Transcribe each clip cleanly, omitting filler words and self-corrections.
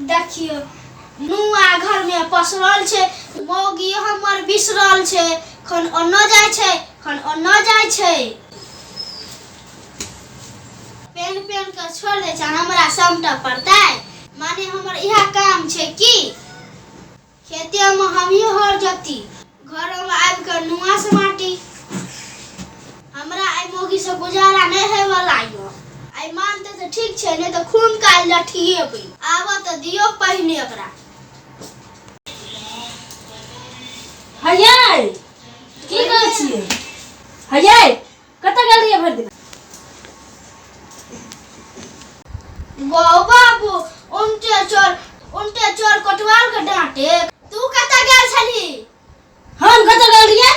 देखियौ नुआ घरमे पसरल छै, मौगी हमर बिसरल छै। खन ओन्नो जाइ छै, खन ओन्नो जाइ छै। पेन पेन के छोड़ि दै छै, हमरा समटऽ पड़तै। माने हमर इएह काम छै की खेतेमे हमही हर जोती, घरमे आबि कऽ नुआ समाटी। हमरा एहि मौगीसँ गुजारा नहि होयवला यऽ। आइ मानतै तऽ ठीक छै, नहि तऽ खून काल लठिएबै। आबऽ तऽ दियौ पहिने एकरा। हयै, की करै छियै? हयै, कतऽ गेल रहियै भरि दिन? गौ बाबू, उनटे चोर, उनटे चोर कोटवाल के डांटे। तू कतऽ गेल छली? हम कतऽ गेल रहियै?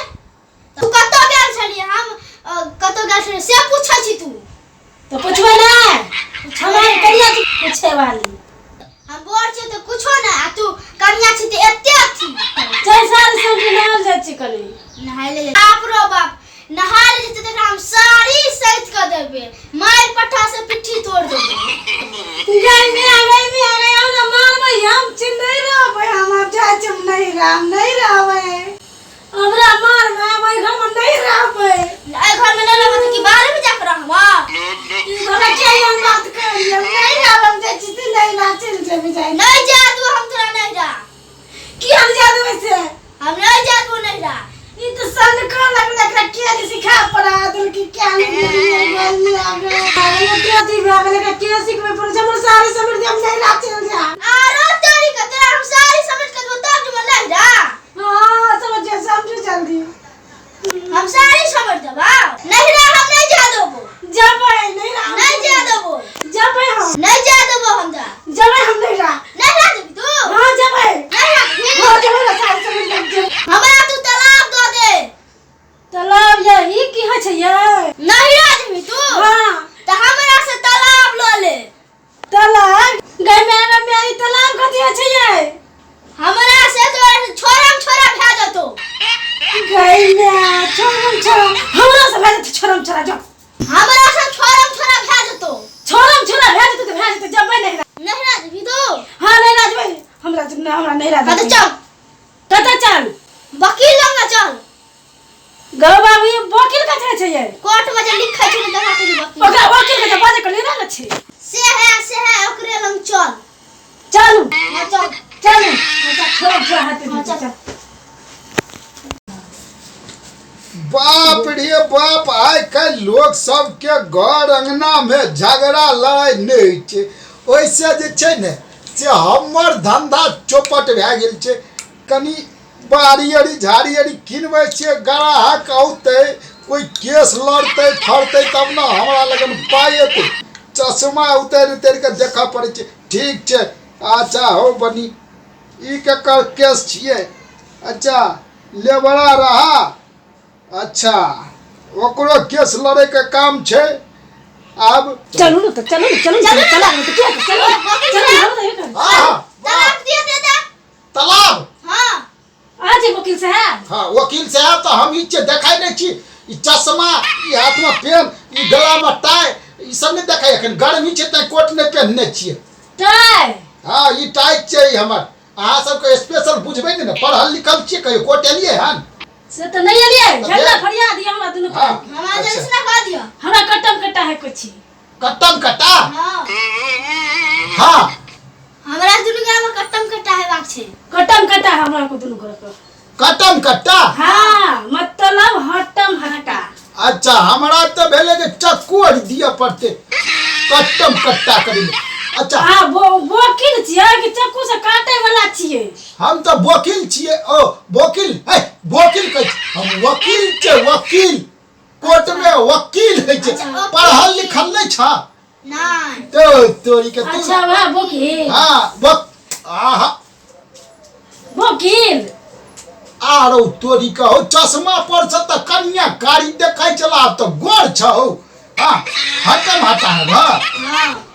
तू कतऽ गेल छली? हम कतऽ गेल छली से पूछै छी तू? तऽ पुछबै नै? हमरा कनिया छी पूछे वाली। हम बोर छी तऽ कुछो नहि, आ तू कनिया छी तऽ एते अथी। चल सारी सब्जी नहाल जाइ छी कनी। नहाय ले। बाप रो बाप, नहा ले जेतै तकरा हम साड़ी सैत कऽ देबै, मारि पट्ठा से पिट्ठी तोड़ देबै। गई में आ गई में आ गई, हमरा मारबै, हम छी नहीं रहबै, हम आब जाइ छी, हम नहीं रहब, नहीं रहबै। हमरा मारबै, हम एहि घरमे नहीं रहबै। एहि घरमे नहि रहबै तऽ की बाहरे मे जाके रहबै? ई घरमे के एहन बात करियै? हम नहीं रहबै, हम जाइ छी तऽ नहीं रह, चलि जेबै जाइ। नहि जा दू हम तोरा नहीं रह। की हम जा देबै से? हम नहीं जा दू नहीं रह। ई तऽ सनका लगलै, एकरा के नहि सिखा पढ़ा देलकै, क्या नहि गेलियै, गेलियै, एते अथी भए गेलै, एकरा के सिखबै पड़ै छै? हमर साड़ी समेट दे, हम नहीं रह, चलि जा। आरो तोरी के तोरा हम साड़ी समेट के देबो तब जेबो नहीं रह। हाँ, समझ जा, समझो जल्दी। हम साड़ी समेट देबो नहीं रह, हम नहीं जा देबो। जबै नहीं रह। नहीं जा देबो। जबै हम। नहीं जा देबो हम जा। जबै हम नहीं रह। नहीं रह देबी तू? हाँ, जबै। नहीं रह देबी? हाँ, जबै ना, साड़ी समेट के जबै। हमरा तू तालाब दऽ दे। तालाब या ई की होइ छै ये? नहीं रह देबी तू? हाँ। तऽ हमरा से तालाब लऽ ले। तालाब गई में आवे में आई, तालाब कथी होइ छै ये? हमरा से तो छोड़म छोड़ा भए जेतौ। गई में छोड़म छोड़ा, हमरा से भए जेतौ छोड़म छोड़ा, जो। हमरा से छोड़म छोड़ा भए जेतौ। छोड़म छोड़ा भए जेतौ तऽ भए जेतौ, जबै नहीं रह। नहीं रह देबी तू? हाँ, नहीं रह जेबै हमरा, हमरा नहीं रह। हाँ तऽ चल। कतऽ चल? वकील लग चल। गौ बाबू, ये वकील कथी छै ये? कोर्ट में जे लिखै छै ने देखा के वकील। ओकरा वकील के बाजे के लेना छै। से है, से है, ओकरे लग चल। चलू। हाँ, चल। चलू। हाँ, चल। छोड़ छोड़ हाथ। हाँ, चल। चल। बाप रे बाप, आइ काल्हि लोक सबके घर अंगना में झगड़ा लड़ाइ नहि होइ छै। ओहिसँ जे छै ने से हमर धंधा चौपट भए गेल छै। कनि बाड़ी अरी झाड़ी अरी किनबै छियै, ग्राहक औतै, कोइ केस लड़तै फड़तै तब ने हमरा लगन पाइ एतै। चश्मा उतारि उतारि कऽ देखऽ पड़ै छै। ठीक छै, अच्छा हौ बनी, ई केकर केस छियै? अच्छा, लेबरा रहा। अच्छा, ओकरो केस लड़ैके काम छै आब। चलू ने तऽ, चलू ने, चलू ने, चलू चलू ने, किया चलू चलू ने। हाँ। तलाक दिया दे दे। तालाब। हाँ। आज वकील साहब। हाँ, वकील साहब तऽ हम ई छियै, देखै नहि छी? ई चश्मा, ई हाथमे पेन, ई गलामे टाई, ई सब नहि देखै? एखन गर्मी छै तैं कोट नहि पहिनने छियै। टाई? हाँ, ई टाई छै ई हमर। अहाँ सबके स्पेशल बुझबै नहि ने, पढ़ल लिखल छियै? कहियो कोर्ट एलियै हन? से तऽ नहि एलियै। झगड़ा फरिया दिया हमरा दुनू। हाँ। हमरा जल्दी से कह दियो। हमरा कट्टम कट्टा है कुछ। कट्टम कट्टा? हाँ। हाँ। हमरा दुनू गाम में कट्टम कट्टा हेबाक छै। कट्टम कट्टा हमरा को दुनू घर के। कट्टम कट्टा? हाँ, मतलब हट्टम हट्टा। अच्छा, हमरा तऽ भेलै जे चक्कू आर दिअ पड़तै कट्टम कट्टा करी। अच्छा। आ वो वकील छियै कि चक्कू से काटे वाला छियै? हम तऽ वकील छियै। ओ वकील है, वकील कहै छी। हम वकील छियै, वकील, कोर्ट में वकील होइ छै। अच्छा, वकील। पढ़ल लिखल नहि छ? नहीं। तो तोरी के तू। अच्छा, वह वकील। हाँ, वक आहा। वकील। आरो तोरी के हो, चश्मा पर से तऽ कनिया कारी देखै छला, आब तऽ गोर छौ। हाँ, हटम हटा है भा। हाँ।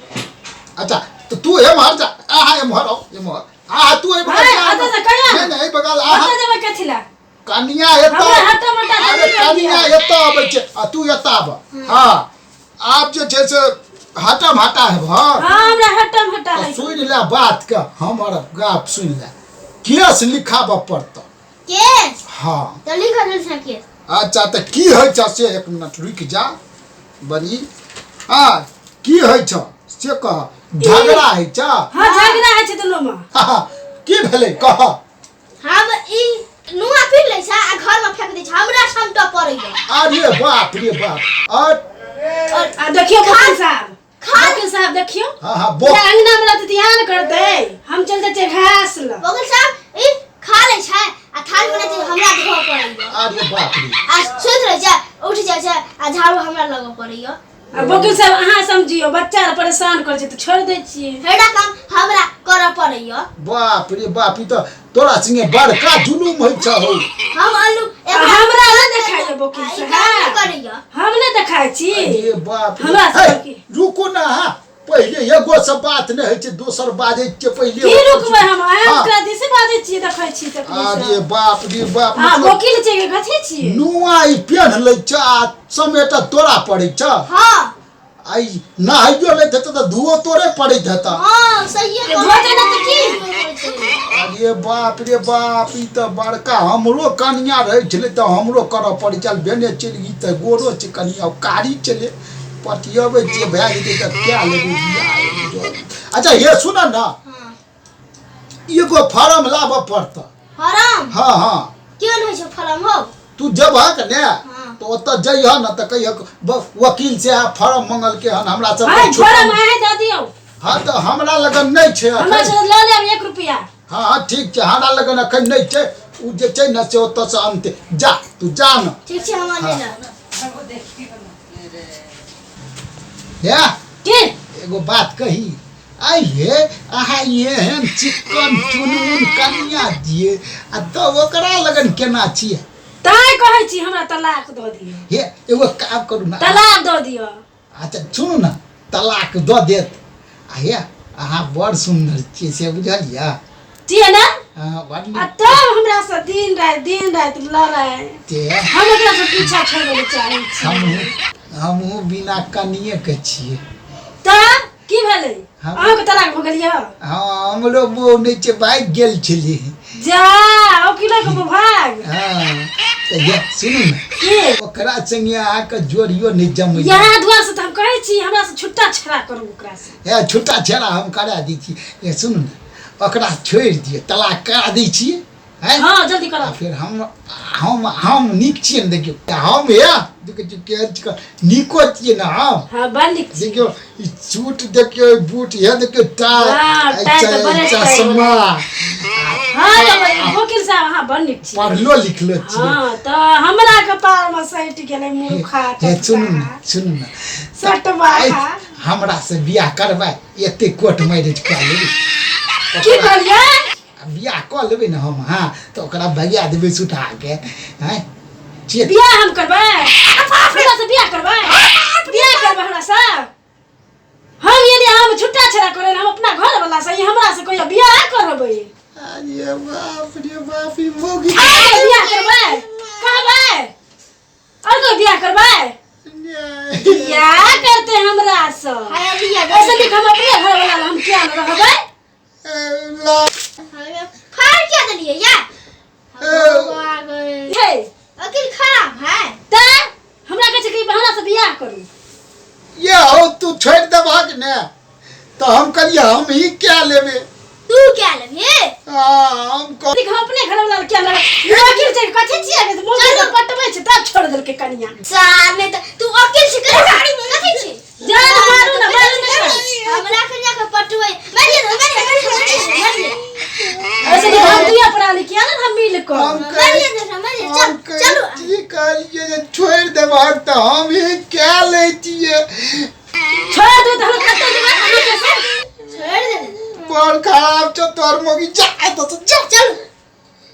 अच्छा, तो तू एम्हर जा, आहा एम्हर आओ, एम्हर आहा तू एहि बगल अरे, जा। अतऽ से कहिया? नहीं नहीं, एहि बगल आहा। कतऽ जेबै, कथी ला? कनिया एतऽ। हमरा हटम हटा अरे जल्दी कर कनिया दिअ। एतऽ अबै छै आ तू एतऽ आब। हाँ, आब जे छै से हटम हटा हेबह। हाँ, हमरा हटम हटा तऽ है। सुनि ले बात के, हमर गप सुनि ले, केस लिखाबऽ पड़तौ। केस? हाँ। तऽ लिख देल छै केस। अच्छा, तऽ की होइ छौ से, एक मिनट रुकि जा बनी। हाँ, की होइ छौ से कह, झगड़ा होइ छौ? हाँ, झगड़ा होइ छै दुनू में। की भेलै कह। हम ई नुआ पी लै छै आ घर में फेंक दै छै, हमरा समटऽ पड़ैया। अरे बाप रे बाप! और आ देखियौ वकील साहब, वकील साहब देखियौ। हाँ हाँ, बोल। पूरा अंगना में रहते ध्यान करते, हम चल जाते घास ल। वकील साहब, ई खा लै छै आ थाल में छै, हमरा धोअ पड़ैया। अरे बाप रे! आ सुति रहै छै, उठ जाइ छै आ झाड़ू हमरा लगऽ पड़ैया। आ वकील साहब, अहाँ समझियौ, बच्चा आर परेशान करै छै तऽ छोड़ि दै छियै। हेडा काम हमरा करऽ पड़ैया। बाप रे बाप, ई तऽ तोरा संगे बड़का जुलुम होइ छौ। हम आलू आ हमरा नहि देखाइए वकील आ ई साहब। काम नहि करैया। हम नहि देखाइ छी। अरे बाप रे! हमरा हे, सबके रुकू ने अहाँ पहिले, एगो से बात नहि होइ छै, दोसर बाजै छियै पहिले। की रुकबै हम? अहाँ हाँ। ओकरा दिस बाजै छियै, देखै छी तखने अरे से। बाप रे बाप! अहाँ मतलब वकील छियै कि कथी छियै? नुआ ई पेन्ह लै छ आ समेट तोरा पड़ै छ। हाँ। आ ई नहाइयो लैत हेतौ तऽ धुओ तोरे पड़ैत हेतौ। हाँ, सहिए। धोतै ने तऽ की? अरे बाप रे बाप, ई तऽ बड़का। हमरो कनिया रहै छलै तऽ हमरो करऽ पड़ै छल। भेने चलि गेली तऽ गोरो छै कनिया, कारी छलै, पटियबै छियै, भए जेतै तऽ कए लेबै बियाह। अच्छा हे, सुन ने। हाँ। एगो फार्म लाबऽ पड़तऽ। फार्म? हाँ हाँ। केहन होइ छै फार्म हौ? तू जेबहक ने हाँ। तऽ ओतऽ जइहऽ ने तऽ कहियक वकील से फार्म मंगलके हन हमरा सब। भाई, फार्म अहाँ दऽ दियौ। हाँ, तऽ हमरा लगन नहि छै हमरा एखन। से लऽ लेब 1 रुपया। हाँ हाँ, ठीक छै, हमरा लगन एखन नहि छै, ओ जे छै ने से ओतऽसँ अनतै। जा, तू जा ने। ठीक छै, हम अनै लए। हे। की? एगो बात कही? आइ हे, अहाँ एहन चिक्कन चुनमुन कनिया दिए आ तब ओकरा लगन केना छियै? तैं कहै छी, हमरा तलाक दऽ दियौ। हे, एगो काम करू ने। तलाक दऽ दियौ। अच्छा सुनू ने, तलाक दऽ देत आ हे, अहाँ बड़ सुन्दर छियै से बुझलियै? छियै ने? हँ, बड़ आ नीक। तब हमरा से दिन राति दिन राति लड़ाइ। ते हम एकरा से पीछा छोड़बै लए चाहै छी। हमहूँ बिना कनिएके छियै। तऽ की भेलै? हम अहाँके तलाक भऽ गेल यऽ? हँ, हमरो बहू नहि छै, भागि गेल छली। जा, ओकिलो के भाग। हँ, तऽ ये सुनू ने। की? ओकरा संगे अहाँके जोड़ियो नहि जमै। यहाँ दुआर से तऽ हम कहै छी, हमरा से छुट्टा छड़ा करू ओकरा से। हे, छुट्टा छेड़ा हम करा दै छी। ये सुनू ने, ओकरा छोड़ि दियौ, तलाक करा दै छियै। हैं? हाँ, जल्दी करो। आ फेर हम हम हम नीक छियै ने, देखियौ हम, हे देखै छियै केहन छियै, नीको छियै ने हम। हाँ, बड़ नीक छी। देखियौ ई सूट, देखियौ ई बूट, हे देखियौ टाई। हाँ, टाई तऽ बड़े स्टाइल। चश्मा। हाँ, तऽ वकील साहब, अहाँ बड़ नीक छी। पढ़लो लिखलो छियै। हाँ, तऽ हमरा कपार में सटि गेलै मूर्खा। हे सुनू ने, सुनू ने। सटवा। आइ हमरा से बियाह करबै, एते कोर्ट मैरिज कऽ लेबै। की कहलियै? आ बियाह कऽ लेबै ने हम, हाँ, तऽ ओकरा भगा देबै सुठा के। आँय छियै? बियाह हम करबै? हमरा से बियाह करबै? बियाह करबै हमरा से? हम यदि हम छुट्टा छड़ा करै हम अपना घर वाला से, ई हमरा से कहियो बियाह करबै? अरे बाप रे बाप, ई मौगी! अहाँ बियाह करबै? कहबै और कोई बियाह करबै? नहि। बियाह करते हमरा से? हाय लिया। ऐसे निक हम अपने घर वाला हम किया न रहबै? फाड़ क्या देलिए या हे। वकील खराब है। तऽ हमरा कहै छै कि हमरा से बियाह करू। ये हो, तू छोड़ि देबहक ने तऽ हम कहलियै हम ही क्या लेबै। तू क्या लेबही? हाँ, हम कह देख, हम अपने घर वाला किया न वकील छै कथी छियै? मोबाइल पर पटबै छै तब छोड़ देलकै कनिया। सामने तऽ तू वकील छी कथी कथी छी? जा ने, मारू ने, मारू ने। हमरा कनिया के पटबै, मारिए ने, मारिए, मारिए, मारिए। ऐसे नहीं, हम दुइया प्राणी किया ने हम मिल कऽ हम कहै मारिए ने, मारिए। हम चल। कहै चलू। छी, कहलियै जे छोड़ि देबहक तऽ हम ही क्या लैतियै। छोड़ दे तऽ हम कतऽ जेबै अहाँके से? छोड़ दे। बड़ खराब छौ तोहर मौगी, जा एतऽ से जा। चल।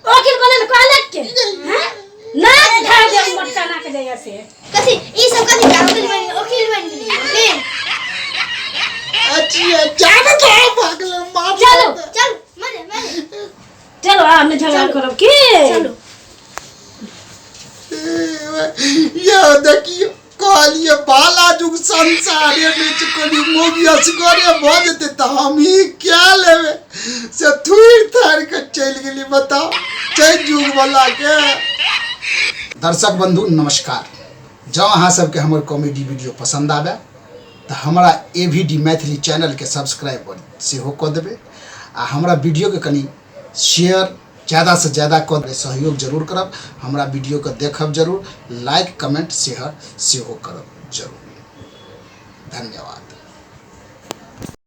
वकील बने लए कहलक के हैं? नाक ढा दे मोटका नाक जाइया से। कथी ई सब कथी? वकील बन, वकील बन गेली वकील। अच्छी जा ने तो भागल मार। चलो। चल, मारे मारे। चलो, आब नहि झगड़ा करब की? चलो। ये देखियो। कहलिए बाला जुग संसारे नहि छै, कनि मौगी असगरे भऽ जेतै तऽ हमही क्या लेबै, से थुरि थारि कऽ चलि गेली। बताउ छै जुग वाला के। दर्शक बंधु नमस्कार, जँ अहाँ सबके हमर कॉमेडी वीडियो पसन्द आबे तऽ हमरा ए वी डी मैथिली चैनलके सब्सक्राइब सेहो कऽ देबै आ हमरा वीडियोके कनि शेयर ज़्यादा से ज़्यादा कऽ सहयोग जरूर करब। हमरा वीडियोके देखब जरूर, लाइक कमेंट शेयर सेहो करब जरूर। धन्यवाद।